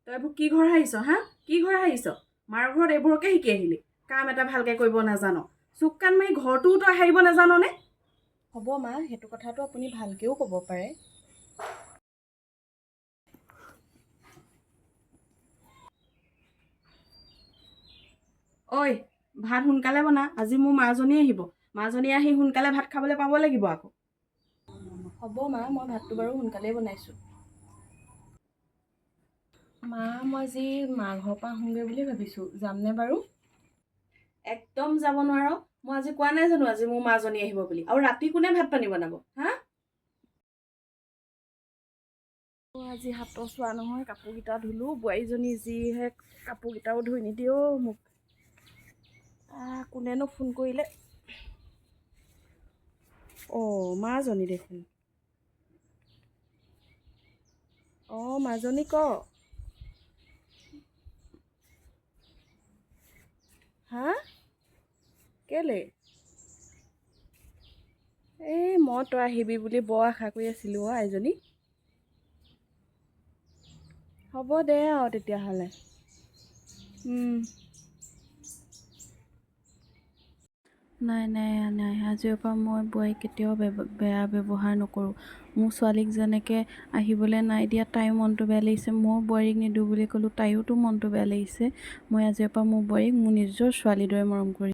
তই এইবোৰ কি ঘৰ সাৰিছ, হা? কি ঘৰ সাৰিছ? মাৰ ঘৰত এইবোৰকে শিকি আহিলি? কাম এটা ভালকৈ কৰিব নাজান, চুক কাণ মাৰি ঘৰটোও তই সাৰিব নাজাননে? হ'ব মা, সেইটো কথাটো আপুনি ভালকৈও ক'ব পাৰে। ঐ, ভাত সোনকালে বনা। আজি মোৰ মাজনী আহিব। মাজনী আহি সোনকালে ভাত খাবলৈ পাব লাগিব আকৌ। হ'ব মা, মই ভাতটো বাৰু সোনকালেই বনাইছোঁ। মা, মই আজি মা ঘৰৰ পৰা আহোঁগৈ বুলি ভাবিছোঁ, যামনে বাৰু? একদম যাব নোৱাৰ। মই আজি কোৱা নাই জানো আজি মোৰ মাজনী আহিব বুলি? আৰু ৰাতি কোনে ভাত পানী বনাব, হা? আজি হাতৰ চোৱা নহয়, কাপোৰকেইটা ধুলোঁ। বোৱাৰীজনী যিহে, কাপোৰকেইটাও ধুই নিদিয়ে অ' মোক। কোনেনো ফোন কৰিলে? অঁ, মাজনী দেখোন। অঁ মাজনী, ক। হা, কেলে? এই মই তই আহিবি বুলি বৰ আশা কৰি আছিলোঁ অ' আইজনী। হ'ব দে আৰু তেতিয়াহ'লে। নাই নাই নাই, আজিৰ পৰা মই বোৱাৰীক কেতিয়াও বেয়া ব্যৱহাৰ নকৰোঁ। মোৰ ছোৱালীক যেনেকৈ আহিবলৈ নাই দিয়া, তাইও মনটো বেয়া লাগিছে। ময়ো বোৱাৰীক নিদিওঁ বুলি ক'লোঁ, তাইওতো মনটো বেয়া লাগিছে। মই আজিৰ পৰা মোৰ বোৱাৰীক মোৰ নিজৰ ছোৱালীৰ দৰে মৰম কৰিম।